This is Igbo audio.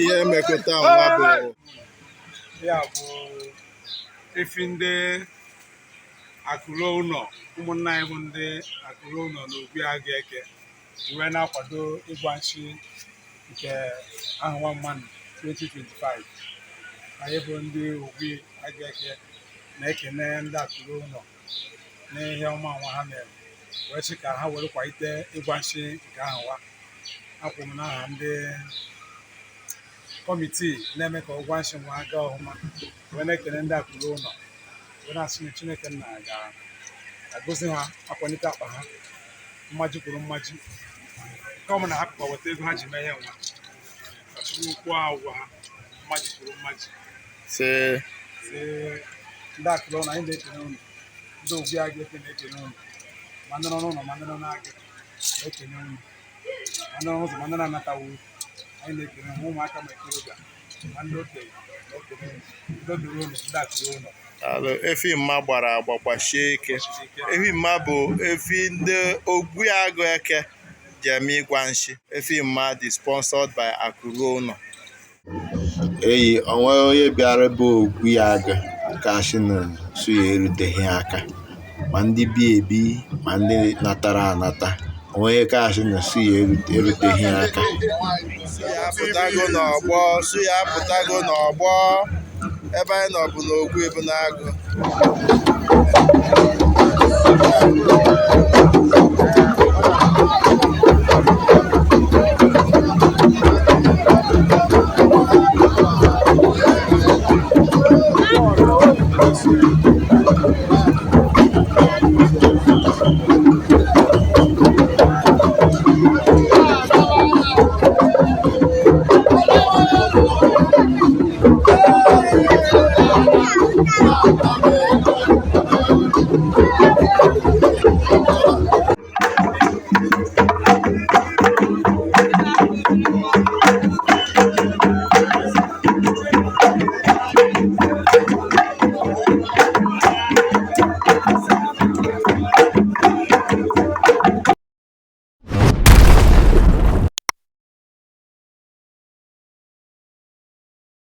Ihe mekọta nwa bụ Ya bụ efi ndị Akụ Ruo Ụnọ, ụmụnna anyị bụ ndị Akụ Ruo Ụnọ na Ogui Agụ Eke ji wee na-akwado ịgwa nshi nke ahọ nwa mmanụ 2025. Anyị bụ ndị Ogui Agụ Eke na-ekene ndị Akụ Ruo Ụnọ n'ihe ọma nwa ha mere, wee sị ka ha were kwalite ịgwa nshi nke ahọ nwa. Akwụ m n'aha ndị kọmitii na-eme ka ọgwa nshi nwa gaa ọhụma wee na-ekene ndị Akụ Ruo Ụnọ, wee na-asị na Chineke nna ga-agọzi ha, akwalite akpa ha mmaji kwuru mmaji, nke ọbụla ha pụkwa weta ego ha ji mee ihe nwa, ka Chukwu kwụọ ha ụgwọ ha mmaji kwuru mmaji. Sị Sị ndị Akụ Ruo Ụnọ, anyị na-ekene unu. Ndị Ogui Agụ Eke na-ekene unu, ma ndị nọ n'ụlọ ma ndị nọ n'agụ na-ekene unu, ma ndị nọ n'ụzọ ma ndị na-anatawo, anyị na-ekene unu. Ụmụaka ma ikorobịa ma ndị okenye na-ekene unu. Udo dịrị unu, ndị Akụ Ruo Ụnọ. Alụ efi mma gbara agba, gbachie ike. Chiri ike. Efi mma bụ efi ndị Ogui Agụ Eke ji eme ịgwa nshi. Efi mma dị sponsored by Akụ Ruo Ụnọ. Eyi onwe onye bịara bụ Ogui Agụ ka sị na suya eruteghị aka, ma ndị bi ebi ma ndị natara anata, onwe ka sị na suya eruteghị aka. Suya apụtago n'ọgbọ, suya apụtago n'ọgbọ. Ebe anyị nọ bụ n'Ogui bụ n'agụ.